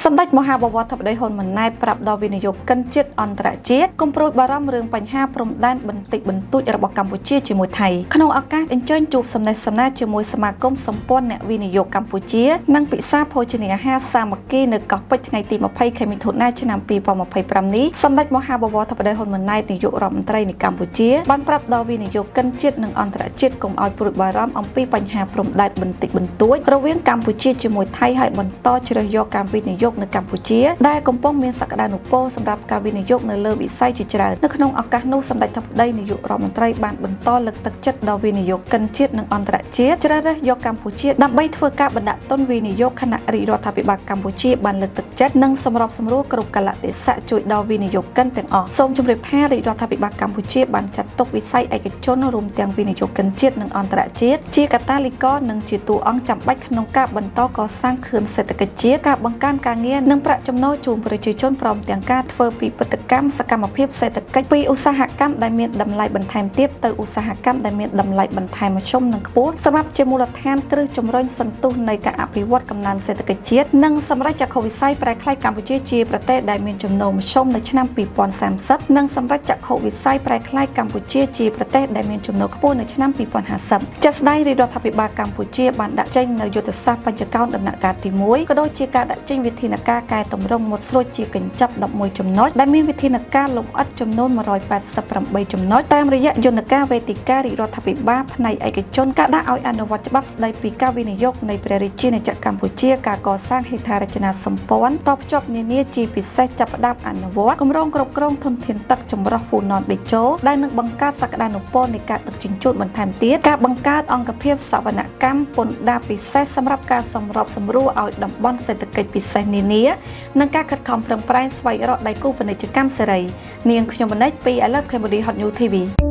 សម្ដេចមហាបវរធិបតីហ៊ុនម៉ាណែតប្រាប់ដល់វិនិយោគិនជាតិអន្តរជាតិកុំព្រួយបារម្ភរឿងបញ្ហាព្រំដែនបន្តិចបន្តួចរបស់កម្ពុជាជាមួយថៃក្នុងឱកាសអញ្ជើញជួបសំណេះសំណាលជាមួយសមាគមសម្ព័ន្ធអ្នកវិនិយោគកម្ពុជានិងពិសាភោជនីយអាហារសាមគ្គីនៅកោះពេជ្រថ្ងៃទី20ខែមិថុនាឆ្នាំ2025នេះសម្ដេចមហាបវរធិបតីហ៊ុនម៉ាណែតនាយករដ្ឋមន្ត្រីនៃកម្ពុជាបានប្រាប់ដល់វិនិយោគិនជាតិនិងអន្តរជាតិកុំឲ្យព្រួយបារម្ភអំពីបញ្ហាព្រំដែនបន្តិចបន្តួចរវាងកម្ពុជាជាមួយថៃហើយបន្តជ្រើសយកការវិនិយោគនៅកម្ពុជាដែលកំពុងមានសក្តានុពលសម្រាប់ការវិនិយោគនៅលើវិស័យជាច្រើននៅក្នុងឱកាសនោះសម្ដេចធិបតីនាយករដ្ឋមន្ត្រីបានបន្តលើកទឹកចិត្តដល់វិនិយោគិនជាតិនិងអន្តរជាតិជ្រើសរើសយកកម្ពុជាដើម្បីធ្វើការបណ្ដាក់ទុនវិនិយោគខណៈរាជរដ្ឋាភិបាលកម្ពុជាបានលើកទឹកចិត្តនិងសម្របសម្រួលគ្រប់កាលៈទេសៈជួយដល់វិនិយោគិនទាំងអស់សូមជម្រាបថារាជរដ្ឋាភិបាលកម្ពុជាបានចាត់ទុកវិស័យឯកជនរួមទាំងវិនិយោគិនជាតិនិងអន្តរជាតិជាកាតាលីករនិងជាតួអង្គចាំបាច់ក្នុងការបន្តកសាងខឿនសេដ្ឋកិច្ចជាតិការបង្កើនការងារនិងប្រាក់ចំណូលជូនប្រជាជនព្រមទាំងការធ្វើពិពិធកម្មសកម្មភាពសេដ្ឋកិច្ចពីឧស្សាហកម្មដែលមានតម្លៃបន្ថែមទាបទៅឧស្សាហកម្មដែលមានតម្លៃបន្ថែមមធ្យមនិងខ្ពស់សម្រាប់ជាមូលដ្ឋានគ្រឹះជំរុញសន្ទុះនៃការអភិវឌ្ឍកំណើនសេដ្ឋកិច្ចជាតិនិងសម្រេចចក្ខុវិស័យប្រែក្លាយកម្ពុជាជាប្រទេសដែលមានចំណូលមធ្យមនៅឆ្នាំ2030និងសម្រេចចក្ខុវិស័យប្រែក្លាយកម្ពុជាជាប្រទេសដែលមានចំណូលខ្ពស់នៅឆ្នាំ2050ជាក់ស្ដែងរាជរដ្ឋាភិបាលកម្ពុជាបានដាក់ចេញនូវយុទ្ធសាស្ត្របញ្ចកោណដំណាក់កាលទី1ក៏ដូចជាការដាក់ចេញវិធានការកែតម្រង់មុតស្រួចជាកញ្ចប់11ចំណុចដែលមានវិធានការលម្អិតចំនួន188ចំណុចតាមរយៈយន្តការវេទិការាជរដ្ឋាភិបាលផ្នែកឯកជនការដាក់ឲ្យអនុវត្តច្បាប់ស្តីពីការវិនិយោគនៃព្រះរាជាណាចក្រកម្ពុជាការកសាងហេដ្ឋារចនាសម្ព័ន្ធតភ្ជាប់នានាជាពិសេសចាប់ផ្ដើមអនុវត្តគម្រោងគ្រប់គ្រងធនធានទឹកចម្រុះហ្វូណនតេជោដែលនឹងបង្កើតសក្តានុពលនៃការដឹកជញ្ជូនបន្ថែមទៀតការបង្កើតអង្គភាពសវនកម្មពន្ធដារពិសេសសម្រាប់ការសម្របសម្រួលឲ្យតំបន់សេដ្ឋកិច្ចពិសេសនានានិងការខិតខំប្រឹងប្រែងស្វែងរកដៃគូពាណិជ្ជកម្មសេរីនាងខ្ញុំមនិចពី I Love Cambodia Hot News TV។